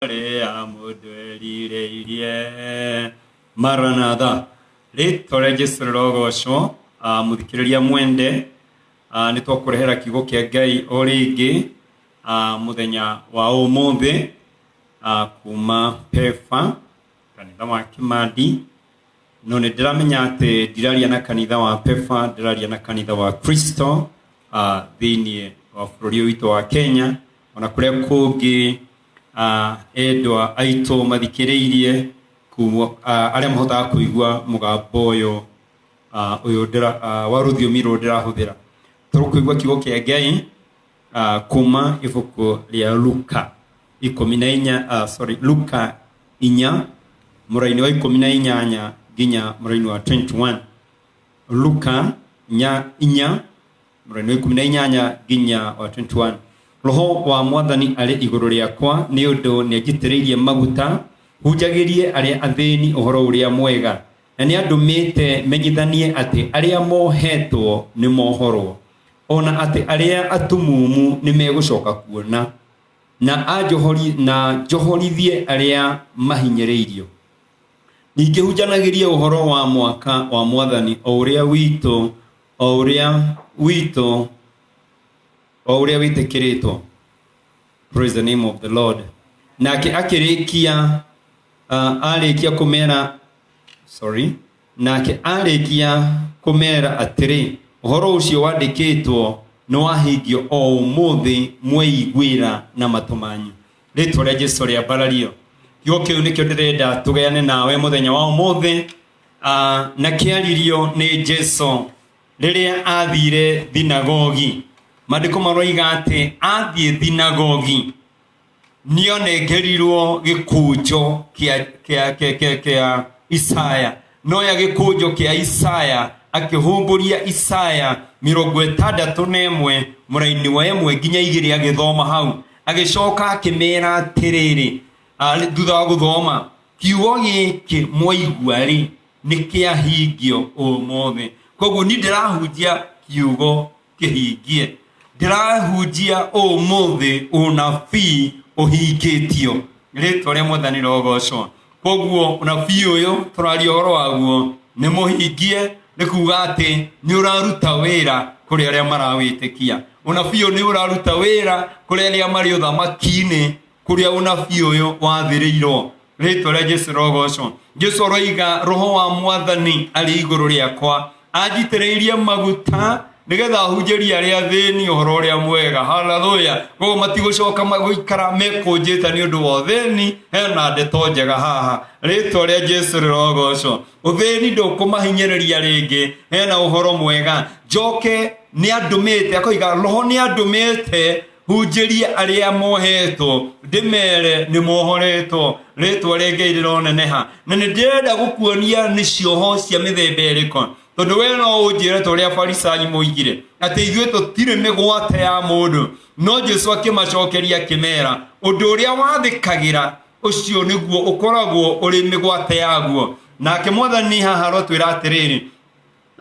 Rĩa mũndũ erirĩirie. Maranatha. Rĩtwa rĩa Jesu rĩrogocwo. Ah, mũthikĩrĩria mwende, ah, nĩ twakũrehera kiugo kĩa Ngai o rĩngĩ, ah, mũthenya wa ũmũthĩ, ah, kuma PEFA, kanitha wa Kĩmandi. No nĩ ndĩramenya atĩ ndiraria na kanitha wa PEFA, ndĩraria na kanitha wa Kristo, ah, thĩinĩ wa bũrũri ũyũ witũ wa Kenya, ona kũrĩa kũngĩ, endwa aitũ mathikĩrĩirie kuma arĩa mahotaga kũigua mũgambo ũyũ, ũyũ wa rũthiomi rũrũ ndĩrahũthĩra. Tũkũigua kiugo kĩa Ngai kuma ibuku rĩa Luka ikũmi na inya, sorry, Luka 4 mũraini wa 18 nginya mũraini wa 21. Luka 4 mũraini wa 18 nginya wa 21. Roho wa Mwathani arĩ igũrũ rĩakwa, nĩ ũndũ nĩanjitĩrĩirie maguta hunjagĩrie arĩa athĩni ũhoro ũrĩa mwega, na nĩandũmĩte menyithanie atĩ arĩa mohetwo nĩ mohorwo, o na atĩ arĩa atumumu nĩ megũcoka kuona, na anjohori, na njohorithie arĩa mahinyĩrĩirio. Ningĩ hunjanagĩrie ũhoro wa mwaka wa Mwathani o ũrĩa witũ, o ũrĩa witũ, o ũrĩa wĩtĩkĩrĩtwo. Praise the name of the Lord. Nake akĩrĩkia, arĩkia kũmera, sorry, nake arĩkia kũmera atĩrĩ, ũhoro ũcio wandĩkĩtwo nĩ wahingio o ũmũthĩ mweiguĩra na matũ manyu. Rĩtwa rĩa Jesu rĩambarario. Kiugo kĩu nĩkĩo ndĩrenda tũgayane nawe mũthenya wa ũmũthĩ, na kĩaririo nĩ Jesu rĩrĩa athire thinagogi. Maandĩko maroiga atĩ athiĩ thinagogi nĩonengerirwo gĩkũnjo kĩa Isaya. Noya gĩkũnjo kĩa Isaya akĩhumbũria Isaya 61 mũraini wa 1 nginya 2 agĩthoma hau. Agĩcoka akĩmera atĩrĩrĩ, thutha wa gũthoma, kiugo gĩkĩ mwaigua rĩ, nĩ kĩahingio ũmũthĩ. Koguo niĩ ndĩrahunjia kiugo kĩhingie, ndĩrahunjia ũmũthĩ ũnabii ũhingĩtio. Rĩtwa rĩa Mwathani rĩrogocwo. Koguo ũnabii ũyũ tũraria ũhoro waguo nĩ mũhingie, nĩ kuga atĩ nĩ ũraruta wĩra kũrĩ arĩa marawĩtĩkia. Ũnabii ũyũ nĩ ũraruta wĩra kũrĩ arĩa marĩ ũthamaki-inĩ, kũrĩa ũnabii ũyũ wathĩrĩirwo. Rĩtwa rĩa Jesu rĩrogocwo. Jesu aroiga roho wa Mwathani arĩ igũrũ rĩakwa, anjitĩrĩirie maguta nĩgetha hunjĩrie arĩa athĩni ũhoro ũrĩa mwega. Haleluya. Koguo matigũcoka gũikara mekũnjĩte nĩ ũndũ wa ũthĩni. Hena ndeto njega haha. Rĩtwa rĩa Jesu rĩrogocwo. Ũthĩni ndũkũmahinyĩrĩria rĩngĩ. Hena ũhoro mwega. Njoke nĩ andũmĩte, akoiga roho nĩ andũmĩte hunjĩrie arĩa mohetwo, ndĩmere nĩ mohoretwo. Rĩtwa rĩa Ngai rĩroneneha. Na nĩ ndĩrenda gũkuonia nĩ cioho cia mĩthemba ĩrĩkũ, tondũ we no ũnjĩre ta ũrĩa Afarisai moigire atĩ ithuĩ tũtirĩ mĩgwate ya mũndũ. No Jesu akĩmacokeria akĩmera, ũndũ ũrĩa wathĩkagĩra ũcio nĩguo ũkoragwo ũrĩ mĩgwate yaguo. Nake Mwathani haha arotwĩra atĩrĩrĩ,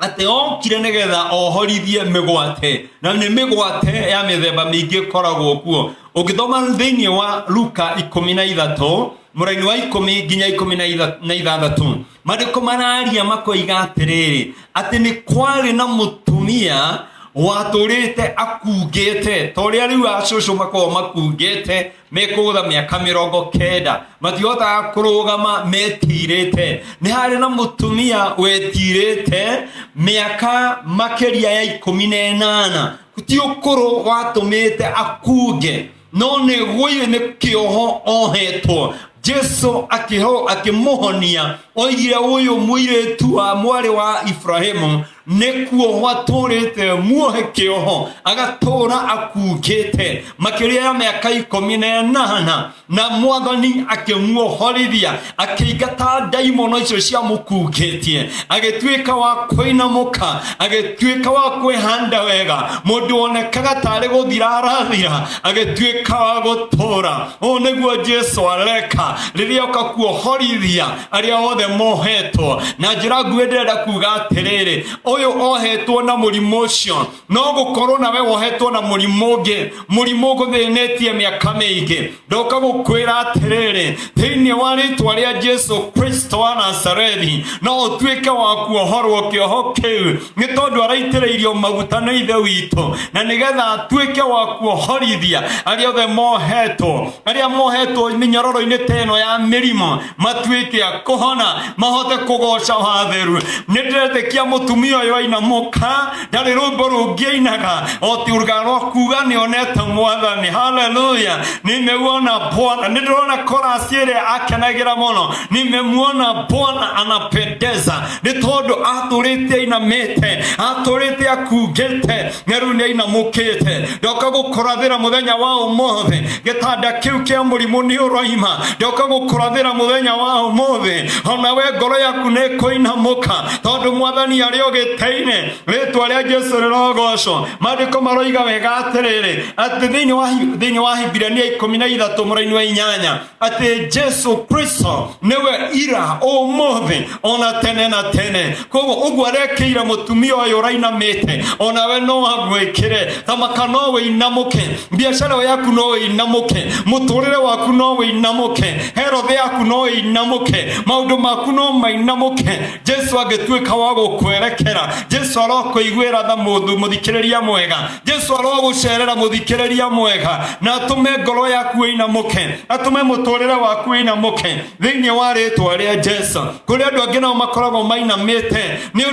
atĩ okire nĩgetha ohorithie mĩgwate, na nĩ mĩgwate ya mĩthemba mĩingĩ ĩkoragwo kuo. Ũngĩthoma thĩinĩ wa Luka 13 mũraini wa 10 nginya 16, maandĩko mararia makoiga atĩrĩrĩ, atĩ nĩ kwarĩ na mũtumia watũrĩte akungĩte, ta ũrĩa rĩu acũcũ makoragwo makungĩte mekũgũtha mĩaka 90, matihotaga kũrũgama metirĩte. Nĩ harĩ na mũtumia wetirĩte mĩaka makĩria ya 18, ti ũkũrũ watũmĩte akunge, no nĩ gũi nĩ kĩoho ohetwo. Jesu akĩmũhonia, oigire ũyũ mũirĩtu wa mwarĩ wa Ibrahimu nĩ kuohwo atũrĩte muohe kĩoho, agatũra akungĩte makĩria ya mĩaka 18, na Mwathani akĩmuohorithia, akĩingata ndaimono icio ciamũkungĩtie, agĩtuĩka wa kũinamũka, agĩtuĩka wa kwĩhanda wega. Mũndũ wonekaga tarĩ gũthira arathira, agĩtuĩka wa gũtũra. Ũũ nĩguo Jesu areka rĩrĩa oka kuohorithia arĩa othe mohetwo. Na njĩra nguhĩ ndĩrenda kuga atĩrĩrĩ, Ũyũ ohetwo na mũrimũ ũcio, no gũkorwo nawe wohetwo na mũrimũ ũngĩ, mũrimũ ũgũthĩnĩtie mĩaka mĩingĩ. Ndoka gũkwĩra atĩrĩrĩ, thĩinĩ wa rĩtwa rĩa Jesu Kristo wa Nazarethi, no ũtuĩke wa kuohorwo kĩoho kĩu, nĩ tondũ araitĩrĩirio maguta nĩ Ithe witũ, na nĩgetha atuĩke wa kuohorithia arĩa othe mohetwo, arĩa mohetwo mĩnyororo-inĩ ta ĩno ya mĩrimũ, matuĩke a kũhona, mahote kũgoca watheru. Nĩ ndĩretĩkia mũtumia ũyũ ainamũka, ndarĩ rwĩmbo rũngĩ ainaga o ti rũgano rwa kuga nĩ onete Mwathani. Haleluya! Nimeuona Bwana. Nĩ ndĩrona korasi ĩrĩa akenagĩra mũno, nimemuona Bwana anapendeza, nĩ tondũ atũrĩte ainamĩte, atũrĩte akungĩte, na rĩu nĩ ainamũkĩte. Ndoka gũkũrathĩra mũthenya wa ũmũthĩ, gĩtanda kĩu kĩa mũrimũ nĩ ũroima. Ndoka gũkũrathĩra mũthenya wa ũmũthĩ, ona we ngoro yaku nĩ ĩkũinamũka, tondũ Mwathani arĩ o gĩtĩ-inĩ. Rĩtwa rĩa Jesu rĩrogocwo. Maandĩko maroiga wega atĩrĩrĩ, atĩ thĩinĩ wa Hibirania 13 mũraini wa 8, atĩ Jesu Kristo nĩwe ira, ũmũthĩ, ona tene na tene. Koguo ũguo arekĩire mũtumia ũyũ ũrainamĩte, onawe no agwĩkĩre. Thamaka no wĩinamũke, biacara ĩyo yaku no ĩinamũke, mũtũrĩre waku no wĩinamũke, health yaku no ĩinamũke, maũndũ maku no mainamũke, Jesu angĩtuĩka wa gũkwerekera. Jesu arokũiguĩra tha, mũndũ mũthikĩrĩria mwega. Jesu arogũcerera, mũthikĩrĩria mwega, na atũme ngoro yaku ĩinamũke, atũme mũtũrĩre waku ĩinamũke thĩinĩ wa rĩtwa rĩa Jesu. Kũrĩ andũ angĩ nao makoragwo mainamĩte nĩ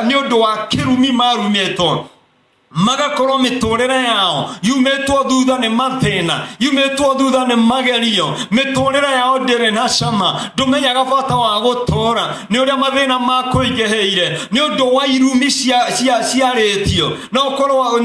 ũndũ wa kĩrumi marumĩtwo, magakorwo mĩtũrĩre yao yumĩtwo thutha nĩ mathĩna, yumĩtwo thutha nĩ magerio, mĩtũrĩre yao ndĩrĩ na cama, ndũmenyaga bata wa gũtũra nĩ ũrĩa mathĩna makũingĩhĩire nĩ ũndũ wa irumi ciarĩtio. No ũkorwo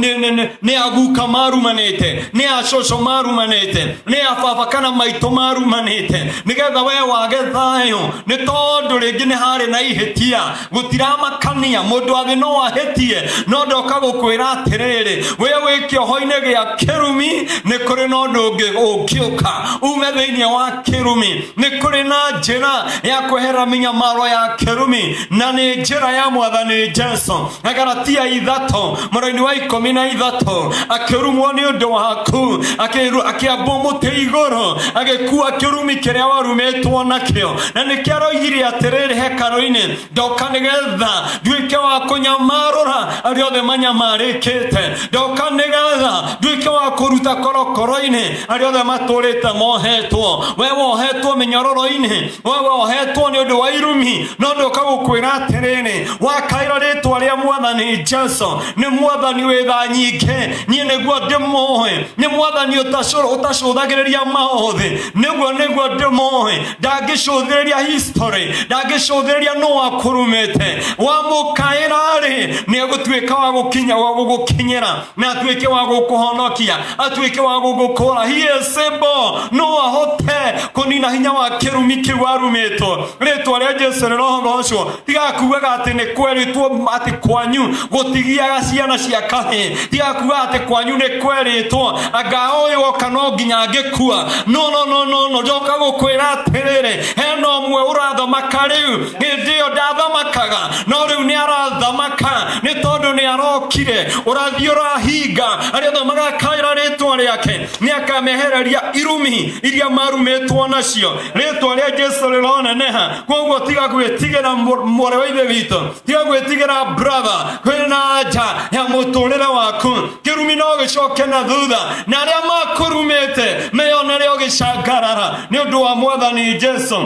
nĩ aguka marumanĩte, nĩ acũcũ marumanĩte, nĩ ababa kana maitũ marumanĩte, nĩgetha we wage thayũ, nĩ tondũ rĩngĩ nĩ harĩ na ihĩtia. Gũtiramakania, mũndũ wa thĩ no ahĩtie, no ndoka gũkwĩra atĩrĩrĩ, we wĩ kĩoho-inĩ gĩa kĩrumi, nĩ kũrĩ na ũndũ ũngĩ ũngĩũka ume thĩinĩ wa kĩrumi. Nĩ kũrĩ na njĩra ya kwehera mĩnyamaro ya kĩrumi, na nĩ njĩra ya Mwathani Jesu. Galatia 3 mũraini wa 13, akĩrumwo nĩ ũndũ waku, akĩambwo mũtĩ igũrũ, agĩkua kĩrumi kĩrĩa warumĩtwo nakĩo. Na nĩkĩo aroigire atĩrĩrĩ hekarũ-inĩ, ndoka nĩgetha nduĩke wa kũnyamarũra arĩa othe manyamarĩkĩte, ndoka nĩgetha nduĩke wa kũruta korokoro-inĩ arĩa othe matũrĩte mohetwo. We wohetwo mĩnyororo-inĩ, we wohetwo nĩ ũndũ wa irumi, no ndoka gũkwĩra atĩrĩrĩ, wakaĩra rĩtwa rĩa Mwathani Jesu, nĩ Mwathani wĩ tha nyingĩ. Niĩ nĩguo ndĩmũĩ, nĩ Mwathani ũtacũthagĩrĩria maũthĩ, nĩguo ndĩmũĩ, ndangĩcũthĩrĩria history, ndangĩcũthĩrĩria nũ wakũrumĩte. Wamũkaĩra-rĩ, nĩ egũtuĩka wa gũkinya wa gũgũkinyĩra, na atuĩke wa gũkũhonokia, atuĩke wa gũgũkũra. He is able, no ahote kũnina hinya wa kĩrumi kĩu warumĩtwo. Rĩtwa rĩa Jesu rĩrogocwo. Tiga kugaga atĩ nĩ kwerĩtwo atĩ kwanyu gũtigiaga ciana cia kahĩĩ, tiga kugaga atĩ kwanyu nĩ kwerĩtwo anga ũyũ oka no nginya angĩkua. No, no, no, no, no, ndoka gũkwĩra atĩrĩrĩ, hena ũmwe ũrathamaka rĩu. Hĩndĩ ĩyo ndathamakaga, no rĩu nĩ arathamaka, nĩ tondũ nĩ arokire. Ũrathiĩ ũrahinga, arĩa othe magakaĩra rĩtwa rĩake, nĩ akamehereria irumi iria marumĩtwo nacio. Rĩtwa rĩa Jesu rĩroneneha. Koguo tiga gwĩtigĩra, mwarĩ wa Ithe witũ, tiga gwĩtigĩra, brother. Kwĩna nja ya mũtũrĩre waku, kĩrumi no gĩcoke na thutha, na arĩa makũrumĩte meyonere ũgĩcangarara nĩ ũndũ wa Mwathani Jesu.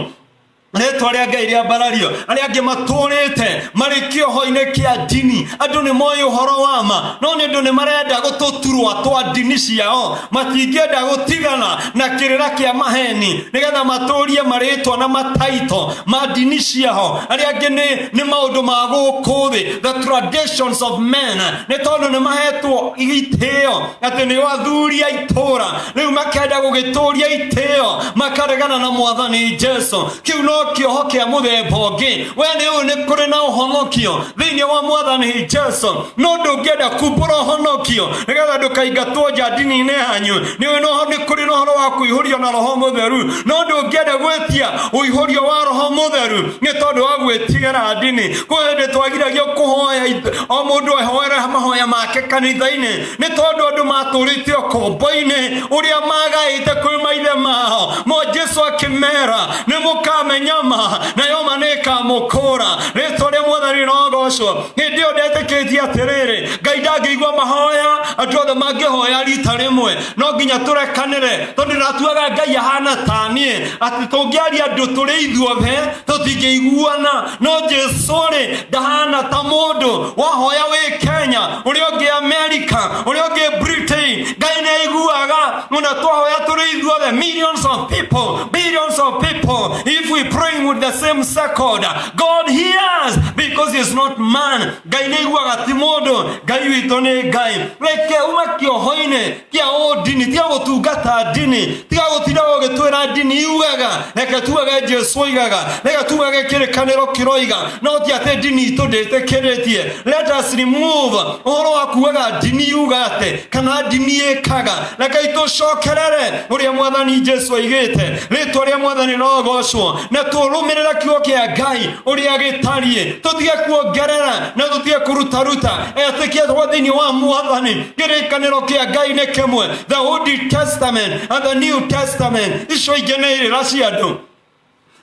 Rĩtwa rĩa Ngai rĩambarario. Arĩa angĩ matũrĩte marĩ kĩoho-inĩ kĩa ndini, andũ nĩ moĩ ũhoro wa ma, no nĩ ũndũ nĩ marenda gũtũturwa twa ndini ciao, matingĩenda gũtigana na kĩrĩra kĩa maheni nĩgetha matũrie marĩtwa na mataito ma ndini ciao. Arĩa angĩ nĩ maũndũ ma gũkũ thĩ, the traditions of men, nĩ tondũ nĩ mahetwo itĩo atĩ nĩ athuri a itũra, rĩu makenda gũgĩtũria itĩo, makaregana na Mwathani Jesu. Kĩu no kĩoho kĩa mũthemba ũngĩ. We nĩ ũĩ nĩ kũrĩ na ũhonokio thĩinĩ wa Mwathani Jesu, no ndũngĩenda kumbũra ũhonokio nĩgetha ndũkaingatwo nja ndini-inĩ yanyu. Nĩ ũĩ nĩ kũrĩ na ũhoro wa kũihũrio na Roho Mũtheru, no ndũngĩenda gwĩtia ũihũrio wa Roho Mũtheru nĩ tondũ wa gwĩtigĩra ndini. Kwĩ hĩndĩ twagiragio kũhoya o mũndũ ahoere mahoya make kanitha-inĩ nĩ tondũ andũ matũrĩte ũkombo-inĩ ũrĩa magaĩte kwĩ maithe mao. Mo Jesu akĩmera, nĩ mũkamenya ma, nayo ma nĩ ĩkamũkũra. Rĩtwa rĩa Mwathani rĩrogocwo. Hĩndĩ ĩyo ndetĩkĩtie atĩrĩrĩ, Ngai ndangĩigua mahoya andũ othe mangĩhoya rita rĩmwe, no nginya tũrekanĩre, tondũ ndatuaga Ngai ahana ta niĩ, atĩ tũngĩaria andũ tũrĩ ithuothe tũtingĩiguana. No Jesu rĩ, ndahana ta mũndũ wahoya wĩ Kenya, ũrĩa ũngĩ America, ũrĩa ũngĩ Britain. Ngai nĩ aiguaga ona twahoya tũrĩ ithuothe. Millions of people, billions of people, if we praying with the same second, God hears, because he is not man. Ngai nĩ aiguaga, ti mũndũ. Ngai witũ nĩ Ngai. Reke uma kĩoho-inĩ kĩa ũndini, tiga gũtungata ndini, tiga gũtinda ũgĩtwĩra ndini iugaga. Reke tugage Jesu oigaga, reke tugage kĩrĩkanĩro kĩroiga, no ti atĩ ndini itũ ndĩtĩkĩrĩtie. Let us remove ũhoro wa kugaga ndini yuga atĩ kana ndini ĩkaga. Reke tũcokerere ũrĩa Mwathani Jesu oigĩte. Rĩtwa rĩa Mwathani rogocwo, na tũrũmĩrĩre kiugo kĩa Ngai ũrĩa gĩtariĩ, tũtige kuongerera na tũtige kũrutaruta. Etĩkia twa thĩinĩ wa Mwathani, kĩrĩkanĩro kĩa Ngai nĩ kĩmwe, the Old Testament and the New Testament. Icio ingĩ nĩ irĩra cia andũ,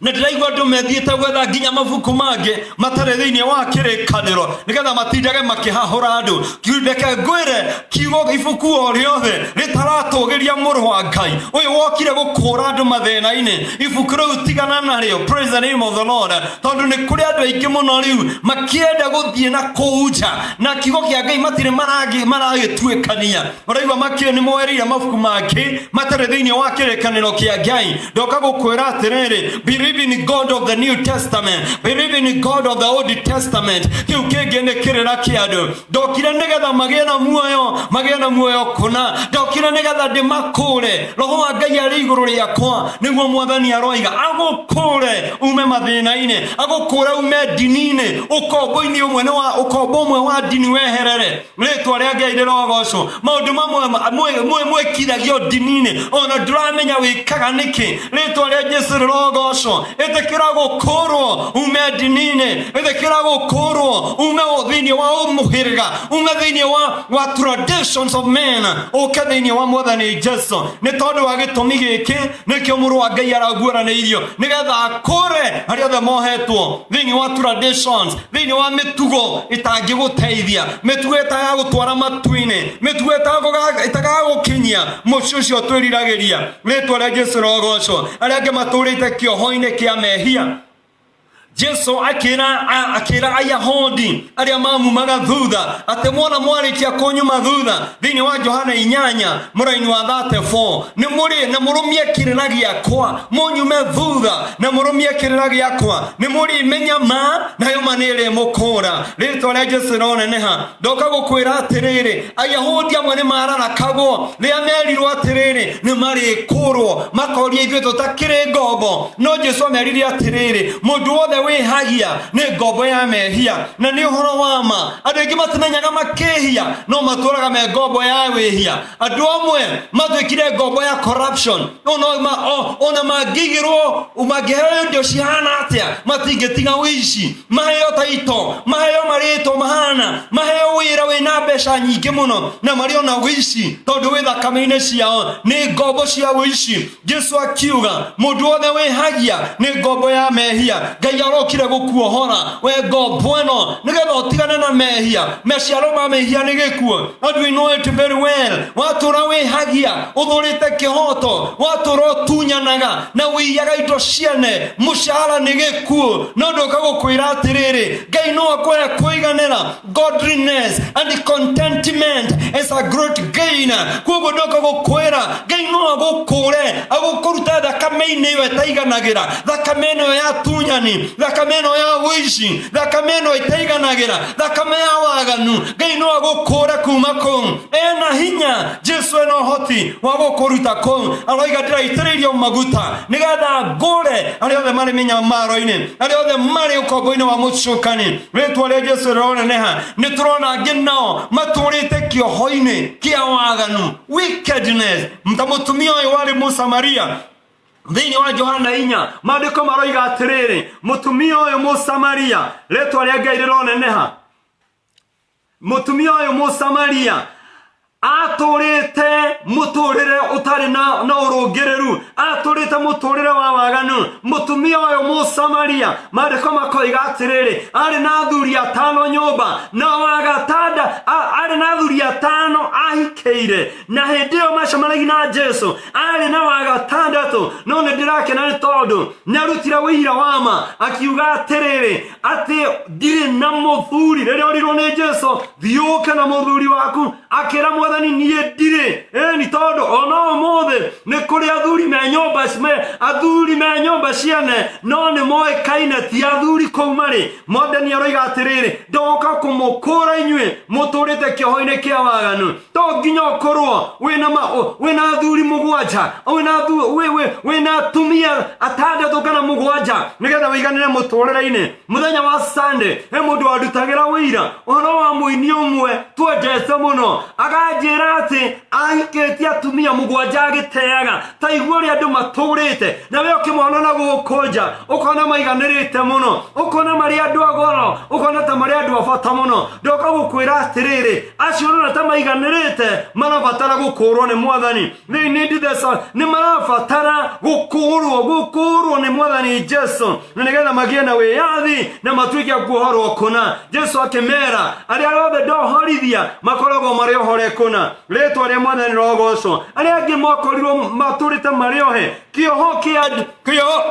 na ndĩraigua andũ methiĩte gwetha nginya mabuku mangĩ matarĩ thĩinĩ wa kĩrĩkanĩro nĩgetha matindage makĩhahũra andũ. Reke ngwĩre, kiugo ibuku o rĩothe rĩtaratũgĩria mũrũ wa Ngai ũyũ wokire gũkũra andũ mathĩna-inĩ, ibuku rĩu tigana narĩo. Praise the name of the Lord. Tondũ nĩ kũrĩ andũ aingĩ mũno rĩu makĩenda gũthiĩ na kũu nja na kiugo kĩa Ngai matirĩ maragĩtuĩkania. Ũraigua makĩ nĩ moereire mabuku mangĩ matarĩ thĩinĩ wa kĩrĩkanĩro kĩa Ngai. Ndoka gũkwĩra atĩrĩrĩ, believe in God of the New Testament, believe in God of the Old Testament. Kĩu kĩngĩ nĩ kĩrĩra kĩa andũ. Ndokire nĩgetha magĩe na muoyo, magĩe na muoyo kũna. Ndokire nĩgetha ndĩmakũre. Roho wa Ngai arĩ igũrũ rĩakwa, nĩguo Mwathani aroiga, agũkũre ume mathĩna-inĩ, agũkũre ume ndini-inĩ, ũkombo-inĩ ũmwe nĩ wa ũkombo ũmwe wa ndini weherere. Rĩtwa rĩa Ngai rĩrogocwo. Maũndũ mamwe mwĩkithagio ndini-inĩ ona ndũramenya wĩkaga nĩkĩ. Rĩtwa rĩa Jesu rĩrogocwo. Ĩtĩkĩra gũkũrwo ume ndini-inĩ, ĩtĩkĩra gũkũrwo ume thĩinĩ wa mũhĩrĩga, ume thĩinĩ wa traditions of men, ũke thĩinĩ wa Mwathani Jesu. Nĩ tondũ wa gĩtũmi gĩkĩ nĩkĩo mũrũ wa Ngai araguũranĩirio, nĩgetha akũre arĩa othe mohetwo thĩinĩ wa traditions, thĩinĩ wa mĩtugo ĩtangĩgũteithia, mĩtugo ĩtagagũtwara matu-inĩ, mĩtugo ĩtagagũkinyia mũciĩ ũcio twĩriragĩria. Rĩtwa rĩa Jesu rogocwo. Arĩa angĩ matũrĩte kĩoho-inĩ kĩa mehia, Jesu akĩra Ayahudi arĩa mamumaga thutha atĩ mwona mwarĩkia kũnyuma thutha, thĩinĩ wa Johana 8 mũraini wa 34, nĩ mũrĩ na mũrũmie kĩrĩra gĩakwa, mũnyume thutha na mũrũmie kĩrĩra gĩakwa, nĩ mũrĩmenya ma, nayo ma nĩ ĩrĩmũkũra. Rĩtwa rĩa Jesu rĩroneneha. Ndoka gũkwĩra atĩrĩrĩ, Ayahudi amwe nĩ mararakagwo rĩrĩa merirwo atĩrĩrĩ nĩ marĩkũrwo, makoria ithuĩ tũtakĩrĩ ngombo. No Jesu amerire atĩrĩrĩ, mũndũ wothe wĩhagia nĩ ngombo ya mehia. Na nĩ ũhoro wa ma, andũ aingĩ matimenyaga makĩhia, no matũraga me ngombo ya wĩhia. Andũ amwe matuĩkire ngombo ya corruption. Ona mangĩigĩrwo, mangĩheo indo cihana atĩa, matingĩtiga ũici. Maheo taito, maheo marĩtwa mahana, maheo wĩra wĩna mbeca nyingĩ mũno, na marĩ ona ũici, tondũ wĩ thakame-inĩ ciao, nĩ ngombo cia ũici. Jesu akiuga mũndũ wothe wĩhagia nĩ ngombo ya mehia. Ngai arokire gũkuohora we ngombo ĩno nĩgetha ũtigane na mehia. Maciaro ma mehia nĩ gĩkuũ, and we know it very well. Watũra wĩhagia ũthũrĩte kĩhoto, watũra ũtunyanaga na ũiyaga indo ciene, mũcara nĩ gĩkuũ. No ndoka gũkwĩra atĩrĩrĩ, Ngai no akũhe kũiganĩra. Godliness and contentment is a great gain. Koguo ndoka gũkwĩra, Ngai no agũkũre, agũkũruta thakame-inĩ ĩyo ĩtaiganagĩra, thakame ĩno ya tunyani. Thakame ĩno ya ũici, thakame ĩno ĩtaiganagĩra, thakame ya waganu, Ngai no agũkũre kuma kũu. Ena hinya, Jesu ena ũhoti wa gũkũruta kũu. Aroiga ndĩraitĩrĩirio maguta nĩgetha ngũre arĩa othe marĩ mĩnyamaro-inĩ, arĩa othe marĩ ũkombo-inĩ wa mũcukani. Rĩtwa rĩa Jesu rĩroneneha. Nĩ tũrona angĩ nao matũrĩte kĩoho-inĩ kĩa waganu, wickedness, ta mũtumia ũyũ warĩ Mũsamaria. Thĩinĩ wa Johana 4 maandĩko maroiga atĩrĩrĩ, mũtumia ũyũ Mũsamaria, rĩtwa rĩa Ngai rĩroneneha. Mũtumia ũyũ Mũsamaria atũrĩte mũtũrĩre ũtarĩ na ũrũngĩrĩru, atũrĩte mũtũrĩre wa waganu. Mũtumia ũyũ Mũsamaria, maandĩko makoiga atĩrĩrĩ, arĩ na athuri atano nyũmba, na wa gatanda, arĩ na athuri atano ahikĩire, na hĩndĩ ĩyo macemanagia na Jesu arĩ na wa gatandatũ. No nĩ ndĩrakena nĩ tondũ nĩ arutire ũira wa ma, akiuga atĩrĩrĩ, atĩ ndirĩ na mũthuri. Rĩrĩa orirwo nĩ Jesu, thiĩ ũke na mũthuri waku, akĩra Mwathani, niĩ ndirĩ. Ĩni, tondũ ona ũmũthĩ nĩ kũrĩ athuri me nyũmba athuri me nyũmba ciene, no nĩ moĩkaine ti athuri kũu marĩ. Mwathani aroiga atĩrĩrĩ, ndoka kũmũkũra inyuĩ mũtũrĩte kĩoho-inĩ kĩa waganu. To nginya ũkorwo wĩna athuri mũgwanja, wĩna atumia atandatũ kana mũgwanja nĩgetha wĩiganĩre mũtũrĩre-inĩ. Mũthenya wa Sunday he mũndũ wandutagĩra ũira ũhoro wa mũini ũmwe twendete mũno, akanjĩra atĩ ahikĩtie atumia mũgwanja agĩteaga. Ta igua ũrĩa andũ matũrĩte, na we ũkĩmona na gũkũ nja ũkona maiganĩrĩte mũno, ũkona marĩ andũ a goro, ũkona ta marĩ andũ a bata mũno. Ndoka gũkwĩra atĩrĩrĩ, acio ũrona ta maiganĩrĩte marabatara gũkũrwo nĩ Mwathani. They need the son. Nĩ marabatara gũkũrwo nĩ Mwathani Jesu, na nĩgetha magĩe na wĩyathi na matuĩke a kuohorwo kũna. Jesu akĩmera, arĩa othe ndohorithia makoragwo marĩ ohore kũna. Rĩtwa rĩa Mwathani rĩrogocwo. Arĩa angĩ mokorirwo matũrĩte marĩ ohe kĩoho kĩa kĩoho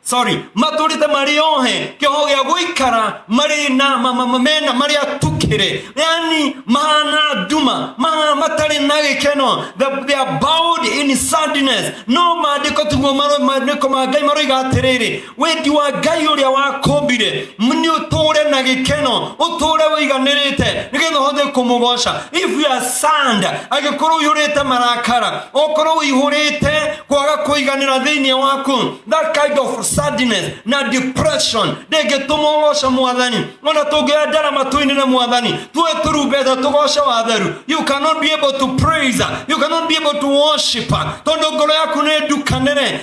sorry matũrĩte marĩ ohe kĩoho gĩa gũikara marĩ na mena marĩ atukĩre, yani mahana nduma, mahana matarĩ na gĩkeno. They are bound in sadness. No maandĩko tiguo, maandĩko ma Ngai maroiga atĩrĩrĩ, wendi wa Ngai ũrĩa wakũmbire nĩ ũtũre na gĩkeno, ũtũre wĩiganĩrĩte nĩgetha ũhote kũmũgoca. If you are sad, angĩkorwo ũihũrĩte marakara, okorwo ũihũrĩte kwaga kũiganĩra thĩinĩ waku, that kind of sadness na depression ndĩngĩtũma ũgoce Mwathani. Ona tũngĩoya ndarama tũinĩre Mwathani, tuoe tũrumbeta tũgoce watheru, you cannot be able to praise, you cannot be able to worship, tondũ ngoro yaku nĩ ndukanĩre,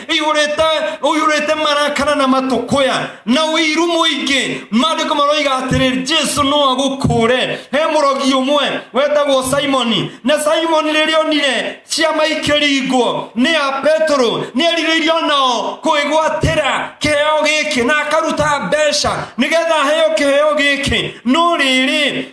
ũihũrĩte marakara na matũkũya na ũiru mũingĩ. Maandĩko maroiga atĩrĩrĩ, Jesu no agũkũre. He mũrogi ũmwe wetagwo Simoni, na Simoni rĩrĩa onire ciama ikĩringwo nĩ a Petero, nĩ erirĩirie onao kwĩgwatĩra kĩheo gĩkĩ, na akaruta mbeca nĩgetha aheo kĩheo gĩkĩ. No rĩrĩ,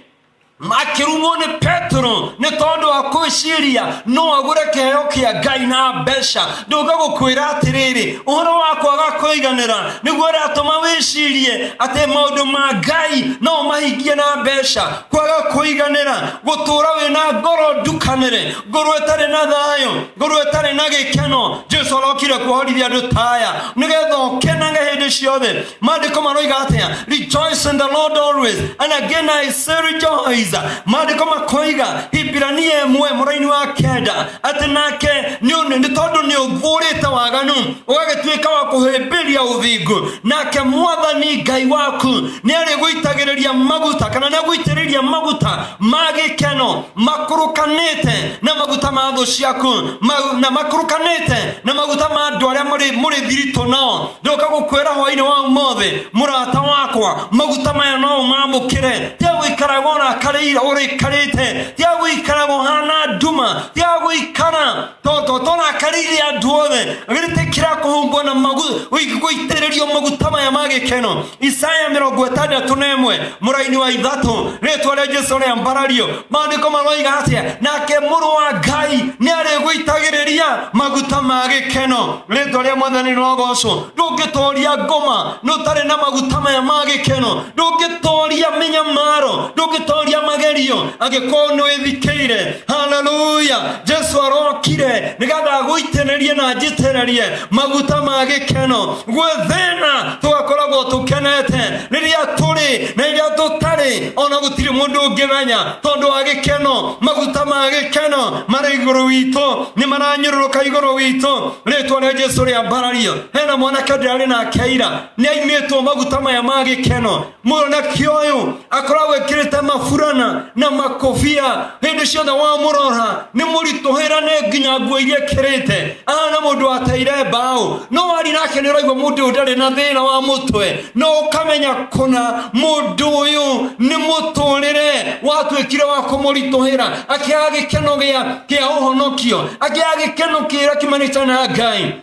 akĩrumwo nĩ Petero nĩ tondũ wa kwĩciria no agũre kĩheo kĩa Ngai na mbeca. Ndũka gũkwĩra atĩrĩrĩ, ũhoro wa kwaga kũiganĩra nĩguo ũratũma wĩcirie atĩ maũndũ ma Ngai no ũmahingie na mbeca. Kwaga kũiganĩra, gũtũra wĩna ngoro ndukanĩre, ngoro ĩtarĩ na thayũ, ngoro ĩtarĩ na gĩkeno. Jesu arokire kuohorithia andũ taya nĩgetha ũkenage hĩndĩ ciothe. Maandĩko maroiga atĩa? Rejoice in the Lord always, and again I say rejoice. Maandĩko makoiga Hibirania 1 mũraini wa 9 atĩ nake nĩ tondũ nĩ ũthũrĩte waganu ũgagĩtuĩka wa kũhĩmbĩria ũthingu, nake Mwathani Ngai waku nĩ arĩgũitagĩrĩria maguta, kana nĩ agũitĩrĩria maguta ma gĩkeno makũrũkanĩte na maguta ma thũ ciaku, na makũrũkanĩte na maguta ma andũ arĩa mũrĩ thiritũ nao. Ndoka gũkwĩra hwainĩ wa ũmũthĩ, mũrata wakwa, maguta maya no ũmamũkĩre. Tiga gũikaraga ũrakarĩire ũrĩkarĩte, tiga gũikaraga ũhana nduma, tiga gũikara tũrakarĩire andũ othe. Gĩtĩkĩra kũhumbwo na gũitĩrĩrio maguta maya ma gĩkeno. Isaya 61 mũraini wa 3, rĩtwa rĩa Jesu rĩambarario. Maandĩko maroiga atĩa? Nake mũrũ wa Ngai nĩ arĩgũitagĩrĩria maguta ma gĩkeno. Rĩtwa rĩa Mwathani rĩrogocwo. Ndũngĩtoria ngoma nĩ ũtarĩ na maguta maya ma gĩkeno, ndũngĩtoria mĩnyamaro, ndũngĩtoria magerio angĩkorwo nĩ wĩthikĩire. Haleluya! Jesu arokire nĩgetha agũitĩrĩrie na njitĩrĩrie maguta ma gĩkeno. Gwĩ thĩna tũgakoragwo tũkenete rĩrĩa tũrĩ na rĩrĩa tũtarĩ, ona gũtirĩ mũndũ ũngĩmenya tondũ wa gĩkeno. Maguta ma gĩkeno marĩ igũrũ witũ, nĩ maranyũrũrũka igũrũ witũ. Rĩtwa rĩa Jesu rĩambarario. Hena mwanake ndĩrarĩ nake ira, nĩ aimĩtwo maguta maya ma gĩkeno. Mwanake ũyũ akoragwo ekĩrĩte maburana na makobia hĩndĩ ciothe, wamũrora nĩ mũritũhĩra, nĩ nginya nguo iria ekĩrĩte ahana mũndũ wateire mbaũ. No wari nake nĩ ũraigua mũndũ ũyũ ndarĩ na thĩna wa mũtwe, no ũkamenya kũna mũndũ ũyũ nĩ mũtũrĩre watuĩkire wa kũmũritũhĩra, akĩaga gĩkeno kĩa ũhonokio, akĩaga gĩkeno kĩrĩa kiumanĩte na Ngai.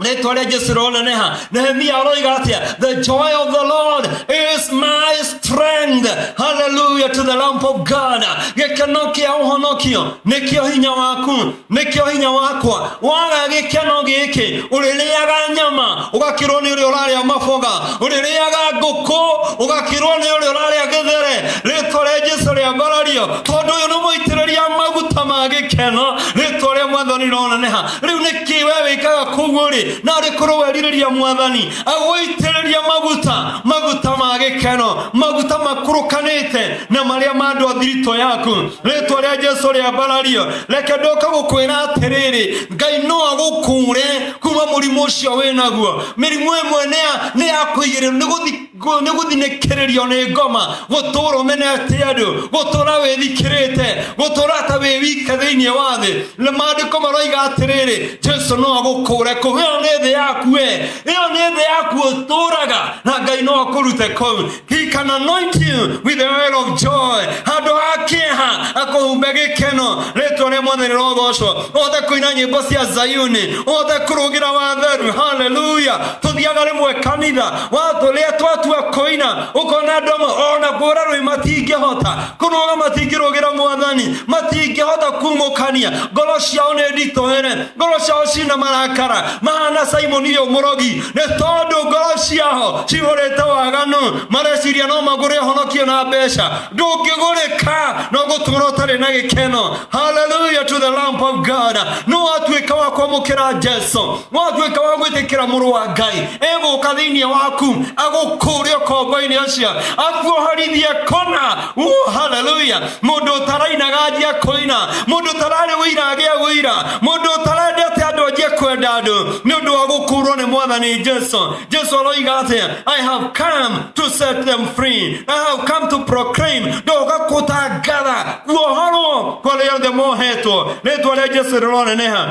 Rĩtwa rĩa Jesu rĩroneneha. Nehemia aroiga atĩa? The joy of the Lord is my strength. Hallelujah to the Lamb of God. Gĩkeno kĩa ũhonokio nĩkĩo hinya waku, nĩkĩo hinya wakwa. Waga gĩkeno gĩkĩ, ũrĩrĩaga nyama ũgakĩrwo nĩ ũrĩa ũrarĩa maboga, ũrĩrĩaga ngũkũ ũgakĩrwo nĩ ũrĩa ũrarĩa gĩthere. Rĩtwa rĩa Jesu rĩambarario, tondũ ũyũ nĩ mũitĩrĩria maguta ma gĩkeno. Rĩtwa rĩa Mwathani rĩroneneha. Rĩu nĩkĩ we wĩkaga koguo rĩ? Na arĩ korwo werirĩria Mwathani agũitĩrĩria maguta, maguta ma gĩkeno, maguta makũrũkanĩte na marĩa ma andũ a thiritũ yaku. Rĩtwa rĩa Jesu rĩambarario. Reke ndoka gũkwĩra atĩrĩrĩ, Ngai no agũkũre kuma mũrimũ ũcio wĩnaguo. Mĩrimũ ĩmwe nĩ ya kũigĩrĩrwo, nĩ gũthinĩkĩrĩrio nĩ ngoma, gũtũra ũmenete andũ, gũtũra wĩthikĩrĩte, gũtũra ta wĩ wika thĩinĩ wa thĩ. Na maandĩko maroiga atĩrĩrĩ, Jesu no agũkũre kũu. Ĩyo nĩ thĩ yaku, we ĩyo nĩ thĩ yaku ũtũraga, na Ngai no akũrute kũu. He can anoint you with the oil of joy. Handũ ha kĩeha akũhumbe gĩkeno. Rĩtwa rĩa Mwathani rĩrogocwo. Ũhote kũina nyĩmbo cia Zayuni, ũhote kũrũgĩra watheru. Haleluya! Tũthiaga rĩmwe kanitha watũrĩa twatua kũina, ũkona andũ amwe ona kũra rwĩ matingĩhota kũrũga, matingĩrũgĩra Mwathani, matingĩhota kumũkania. Ngoro ciao nĩ nditũhĩre, ngoro ciao cina marakara, mahana Simoni ũyũ mũrogi, nĩ tondũ ngoro ciao cihũrĩte waganu. Mareciria no magũre ũhonokio na mbeca. Ndũngĩgũrĩka no gũtũra ũtarĩ na gĩkeno. Hallelujah to the Lamb of God. No watuĩka wa kwamũkĩra Jesu, watuĩka wa gwĩtĩkĩra Mũrũ wa Ngai egũka thĩinĩ waku, agũkũre ũkombo-inĩ ũcio, akuohorithie kũna. Hallelujah! Mũndũ ũtarainaga anjie kũina, mũndũ ũtararĩ ũira agĩe ũira, mũndũ ũtarendete andũ anjie kwenda andũ, nĩ ũndũ wa gũkũrwo nĩ Mwathani Jesu. Jesu aroiga atĩa? I have come to set them free. I have come to proclaim. Ndoka kũtangatha kuohorwo kwa arĩa othe mohetwo. Rĩtwa rĩa Jesu rĩroneneha.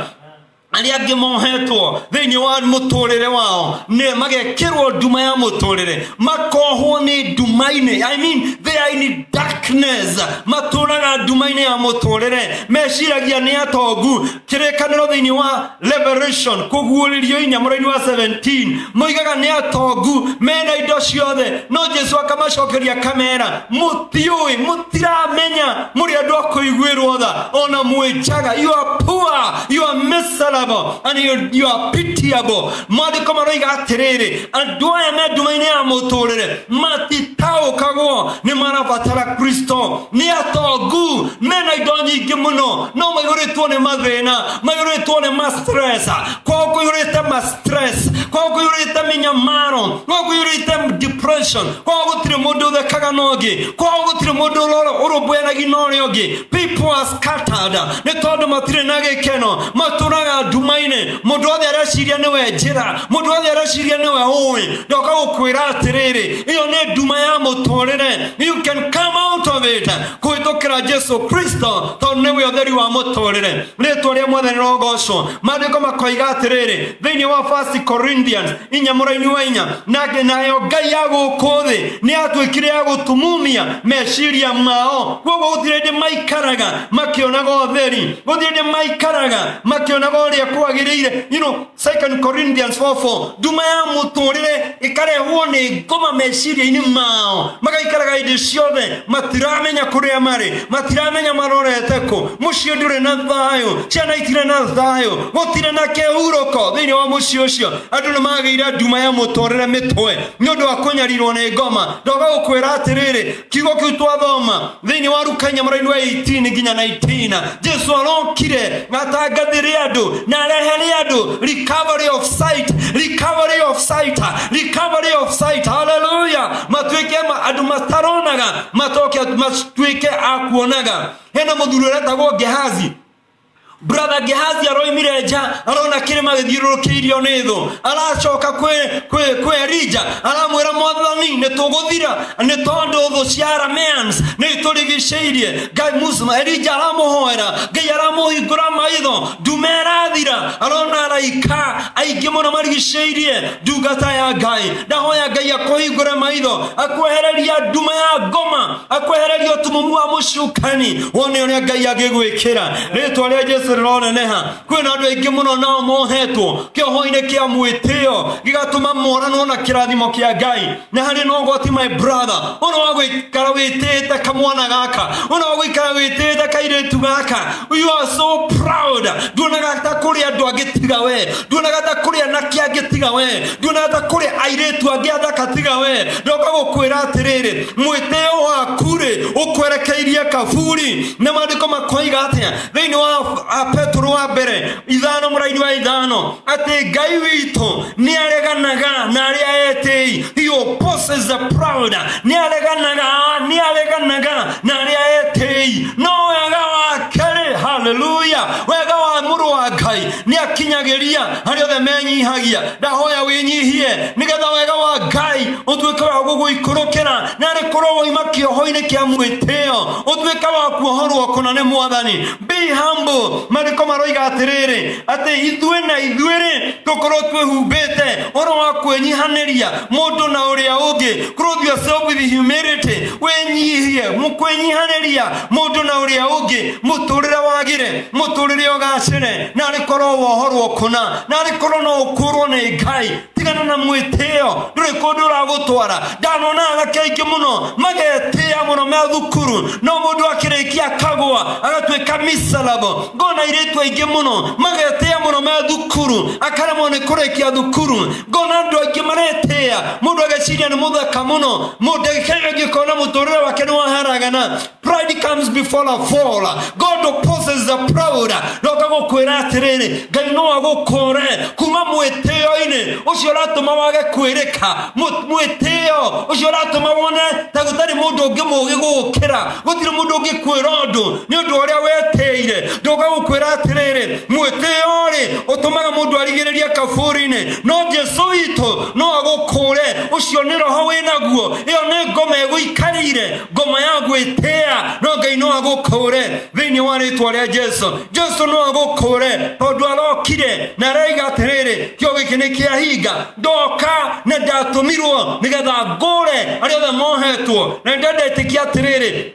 Arĩa angĩ mohetwo thĩinĩ wa mũtũrĩre wao nĩ magekĩrwo nduma ya mũtũrĩre, makohwo nĩ nduma-inĩ. I mean, they are in darkness. Matũraga nduma-inĩ ya mũtũrĩre, meciragia nĩ atongu. Kĩrĩkanĩro thĩinĩ wa Revelation, kũguũrĩrio 4 mũraini wa 17, moigaga nĩ atongu, mena indo ciothe, no Jesu akamacokeria kamera, mũtiũĩ, mũtiramenya, mũrĩ andũ a kũiguĩrwo tha, ona mwĩ njaga. You are poor, you are miserable and you are pitiable. Maandĩko maroiga atĩrĩrĩ, andũ aya me nduma-inĩ ya mũtũrĩre matitaũkagwo nĩ marabatara Kristo. Nĩ atongu, mena indo nyingĩ mũno, no maihũrĩtwo nĩ mathĩna, maihũrĩtwo nĩ ma stress. Kwao kũihũrĩte ma stress, kwao kũihũrĩte mĩnyamaro, kwao kũihũrĩte depression, kwao gũtirĩ mũndũ ũthekaga na ũngĩ, kwao gũtirĩ mũndũ ũrũmbũyanagia na ũrĩa ũngĩ. People are scattered nĩ tondũ matirĩ na gĩkeno, matũraga nduma-inĩ. Mũndũ wothe areciria nĩwe njĩra, mũndũ wothe areciria nĩwe ũĩ. Ndoka gũkwĩra atĩrĩrĩ, ĩyo nĩ nduma ya mũtũrĩre. You can come out of it kũhĩtũkĩra Jesu Kristo, tondũ nĩwe ũtheri wa mũtũrĩre. Rĩtwa rĩa Mwathani rogocwo. Maandĩko makoiga atĩrĩrĩ thĩinĩ wa First Corinthians 4 mũraini wa 4, nake nayo ngai ya gũkũ thĩ nĩ yatuĩkire ya gũtumumia meciria mao. Koguo gũtirĩ hĩndĩ maikaraga makĩonaga ũtheri, gũtirĩ hĩndĩ maikaraga makĩonaga ũrĩa Ũrĩa kwagĩrĩire. Second Corinthians 4:4, nduma ya mũtũrĩre ĩkarehwo nĩ ngoma meciria-inĩ mao, magaikaraga hĩndĩ ciothe matiramenya kũrĩa marĩ, matiramenya marorete kũ. Mũciĩ ndũrĩ na thayũ, ciana itirĩ na thayũ, gũtirĩ na kĩhurũko thĩinĩ wa mũciĩ ũcio. Andũ nĩ magĩire nduma ya mũtũrĩre mĩtwe nĩ ũndũ wa kũnyarirwo nĩ ngoma. Ndoga gũkwĩra atĩrĩrĩ, kiugo kĩu twathoma thĩinĩ wa Luka inya mũraini wa 18 nginya 19, Jesu arokire atangathĩre andũ na arehere andũ recovery of sight, recovery of sight, recovery of sight. Haleluya! Matuĩke andũ mataronaga matoke matuĩke a kuonaga. Hena mũthuri ũretagwo Gehazi. Brother Gehazi aroimire nja, arona kĩrĩma gĩthiũrũrũkĩirio nĩ thũ. Aracoka kwĩ Elija, aramwĩra, "Mwathani, nĩ tũgũthira nĩ tondũ thũ cia Arameans nĩ itũrigicĩirie." Ngai Musa, Elija aramũhoera, Ngai aramũhingũra maitho, ndume ĩrathira, arona araika aingĩ mũno marigicĩirie ndungata ya Ngai. Ndahoya Ngai akũhingũre maitho, akwehereria nduma ya ngoma, akwehereria ũtumumu wa mũcukani, wone ũrĩa Ngai angĩgwĩkĩra. Rĩtwa rĩa Jesu rĩroneneha. Kwĩna andũ aingĩ mũno nao mohetwo kĩoho-inĩ kĩa mwĩtĩo, gĩgatũma moranwo na kĩrathimo kĩa Ngai. Na harĩ na ũgwati, my brother, ũno wa gũikara wĩtĩĩte kamwana gaka, ũno wa gũikara wĩtĩĩte kairĩtu gaka. You are so proud, nduonaga ta kũrĩ andũ angĩ tiga we, nduonaga ta kũrĩ anake angĩ tiga we, nduonaga ta kũrĩ airĩtu angĩ athaka tiga we. Ndoka gũkwĩra atĩrĩrĩ, mwĩtĩo waku rĩ ũkwerekeirie kaburi. Na maandĩko makoiga atĩa thĩinĩ wa Petero wa mbere 5 mũraini wa 5? Atĩ Ngai witũ nĩ areganaga na arĩa etĩi. He opposes the proud. Nĩ areganaga na arĩa etĩi, no wega wake rĩ, haleluya, wega wa mũrũ wa Ngai nĩ akinyagĩria arĩa othe menyihagia. Ndahoya wĩnyihie nĩgetha wega wa Ngai ũtuĩke wa gũgũikũrũkĩra, na arĩ korwo woima kĩoho-inĩ kĩa mwĩtĩo, ũtuĩke wa kuohorwo kũna nĩ Mwathani. Be humble. Maandĩko maroiga atĩrĩrĩ, atĩ ithuĩ na ithuĩ rĩ tũkorwo twĩhumbĩte ũhoro wa kwĩnyihanĩria mũndũ na ũrĩa ũngĩ. Clothe yourself with humility. Wĩnyihie, kwĩnyihanĩria mũndũ na ũrĩa ũngĩ, mũtũrĩre wagĩre, mũtũrĩre ũgacĩre, na arĩ korwo wohorwo kũna, na arĩ korwo no ũkũrwo nĩ Ngai. Tigana na mwĩtĩo, ndũrĩ kũndũ ũragũtwara. Ndanona anake aingĩ mũno magetĩĩa mũno me thukuru, no mũndũ akĩrĩkia akagwa, agatuĩka miserable. Ngona airĩtu aingĩ mũno magetĩĩa mũno me thukuru, akaremwo nĩ kũrĩkia thukuru. Ngona andũ aingĩ maretĩĩa, mũndũ ageciria nĩ mũthaka mũno, mũndũ ndagĩka ĩyo ĩngĩ ũkona mũtũrĩre wake nĩ waharagana. Pride comes before a fall. God opposes the proud. Ndoka gũkwĩra atĩrĩrĩ, Ngai no agũkũre kuma mwĩtĩo-inĩ ũcio ũratũma wage kwĩrĩka, mwĩtĩo ũcio ũratũma wone ta gũtarĩ mũndũ ũngĩ mũũgĩ gũgũkĩra, gũtirĩ mũndũ ũngĩkwĩra ũndũ nĩ ũndũ ũrĩa wetĩire. Ndoka gũkwĩra atĩrĩrĩ, mwĩtĩo rĩ ũtũmaga mũndũ arigĩrĩrie kaburi-inĩ, no Jesu witũ no agũkũre. Ũcio nĩ roho wĩnaguo, ĩyo nĩ ngoma ĩgũikarĩire, ngoma ya gwĩtĩa, no Ngai no agũkũre thĩinĩ wa rĩtwa rĩa Jesu. Jesu no agũkũre tondũ arokire na araiga atĩrĩrĩ, kĩo gĩkĩ nĩ kĩahinga, ndoka na ndatũmirwo nĩgetha ngũre arĩa othe mohetwo. Na nĩndendetĩkia atĩrĩrĩ,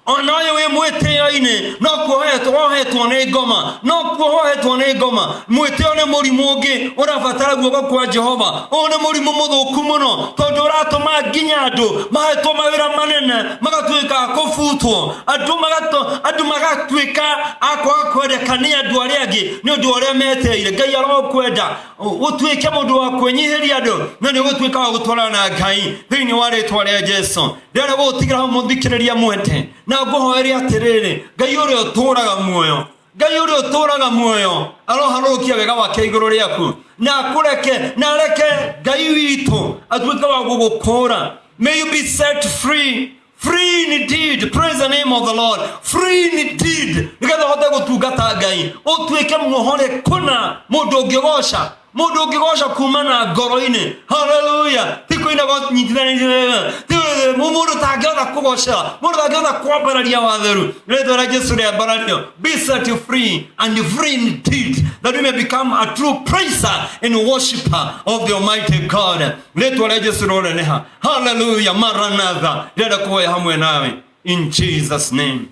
ona ũyũ wĩ mwĩtĩo-inĩ no kuohetwo wohetwo nĩ ngoma, no kuohetwo nĩ ngoma. Mwĩtĩo nĩ mũrimũ ũngĩ ũrabatara guoko kwa Jehova. Ũyũ nĩ mũrimũ mũthũku mũno tondũ ũratũma nginya andũ mahetwo mawĩra manene magatuĩka a kũbutwo, andũ magatuĩka a kwaga kwendeka nĩ andũ arĩa angĩ nĩ ũndũ wa ũrĩa meteire. Ngai arokwenda ũtuĩke mũndũ wa kwĩnyihĩria andũ, na nĩ ũgũtuĩka wa gũtwarana na Ngai thĩinĩ wa rĩtwa rĩa Jesu. Ndĩrenda gũgũtigĩra hau, mũthikĩrĩria mwende, na ngũhoere atĩrĩrĩ, Ngai ũrĩa ũtũũraga muoyo, Ngai ũrĩa ũtũũraga muoyo aroharũrũkia wega wake igũrũ rĩaku, na akũreke, na areke Ngai witũ atuĩke wa gũgũkũũra. May you be set free, free indeed. Praise the name of the Lord. Free indeed, nĩgetha ũhote gũtungata Ngai, ũtuĩke muohore kũna, mũndũ ũngĩgoca, mũndũ ũngĩgoca kuma na ngoro-inĩ. Haleluya! Ti kũina nyitithanĩtie, mũndũ tangĩhota kũgocera, mũndũ tangĩhota kwambararia watheru. Rĩtwa rĩa Jesu rĩambarario. Be set free and free indeed, that we may become a true praiser and worshipper of the Almighty God. Rĩtwa rĩa Jesu rũreneha. Haleluya! Maranatha! Ndĩrenda kũhoya hamwe nawe in Jesus' name.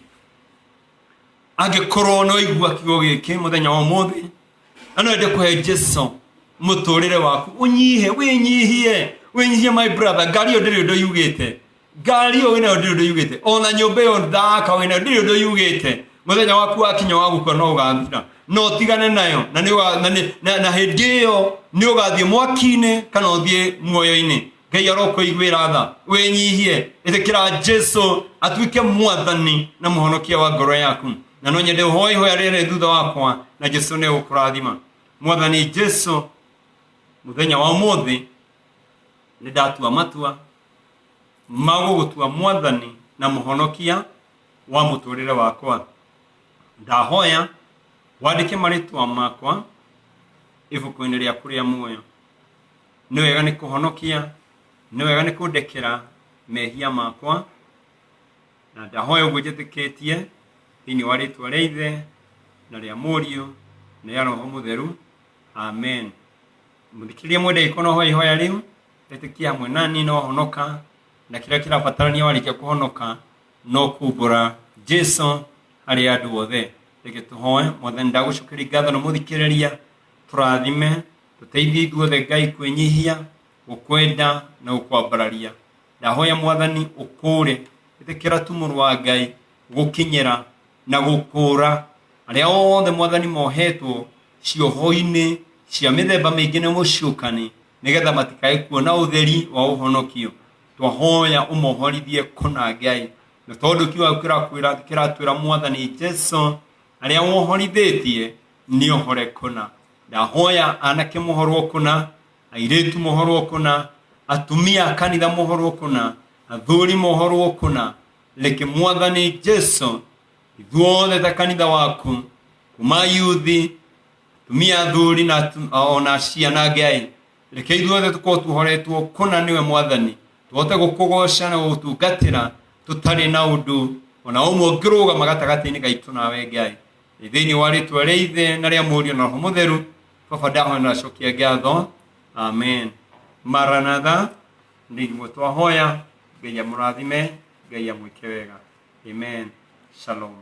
Angĩkorwo no igua kiugo gĩkĩ mũthenya wa ũmũthĩ. Na no wende kũhe Jesu mũtũrĩre waku, ũnyihe, wĩnyihie, wĩnyihie my brother. Ngari ĩyo ndĩrĩ ũndũ yugĩte, ngari ĩyo wĩnayo ndĩrĩ ũndũ yugĩte, ona nyũmba ĩyo thaka wĩnayo ndĩrĩ ũndũ yugĩte. Mũthenya waku wakinya wa gũkua no ũgathira, no ũtigane nayo, na nĩ ũga- na nĩ- na- na hĩndĩ ĩyo nĩ ũgathiĩ mwaki-inĩ kana ũthiĩ muoyo-inĩ. Ngai arokũiguĩra tha. Wĩnyihie, ĩtĩkĩra Jesu atuĩke mwathani na mũhonokia wa ngoro yaku. Na no nyende ũhoe ihoya rĩrĩ thutha wakwa, na Jesu nĩ egũkũrathima. Mwathani Jesu, mũthenya wa ũmũthĩ nĩ ndatua matua ma gũgũtua mwathani na mũhonokia wa mũtũrĩre wakwa. Ndahoya wandĩke marĩtwa makwa ibuku-inĩ rĩaku rĩa muoyo. Nĩ wega nĩ kũhonokia, nĩ wega nĩ kũndekera mehia makwa, na ndahoya ũguo njĩtĩkĩtie thĩinĩ wa rĩtwa rĩa Ithe na rĩa Mũriũ na rĩa Roho Mũtheru, amen. Mũthikĩrĩria mwende gĩko no hoya ihoya rĩu, ĩtĩkia hamwe nani no honoka, na kĩrĩa kĩrabatarania warĩkia kũhonoka no kumbũra Jesu harĩ andũ othe. Reke tũhoe. Mwathani, ndagũcokeria ngatho na mũthikĩrĩria, tũrathime, tũteithie ithuothe Ngai kwĩnyihia, gũkwenda na gũkwambararia. Ndahoya Mwathani ũkũũre, ĩtĩkĩra tu mũrũ wa Ngai gũkinyĩra na gũkũũra arĩa othe Mwathani mohetwo cioho-inĩ cia mĩthemba mĩingĩ nĩ mũcukani, nĩgetha matikae kuona ũtheri wa ũhonokio. Twahoya ũmohorithie kũna Ngai, na tondũ kiugo kĩrakwĩra kĩratwĩra Mwathani Jesu, arĩa wohorithĩtie nĩ ohore kũna. Ndahoya anake mohorwo kũna, airĩtu mohorwo kũna, atumia a kanitha mohorwo kũna, athuri mohorwo kũna. Reke Mwathani Jesu, ithuothe ta kanitha waku, kuma yuthi, atumia, athuri na ona ciana, Ngai, reke ithuothe tũkorwo tuohoretwo kũna nĩwe Mwathani, tũhote gũkũgoca na gũgũtungatĩra tũtarĩ na ũndũ ona ũmwe ũngĩrũgama gatagatĩ-inĩ gaitũ nawe Ngai. Thĩinĩ wa rĩtwa rĩa Ithe na rĩa Mũriũ na Roho Mũtheru, Baba, ndahoya na ndacokia ngatho, amen. Maranatha. Nĩ ithuĩ twahoya. Ngai amũrathime, Ngai amwĩke wega. Amen. Shalom.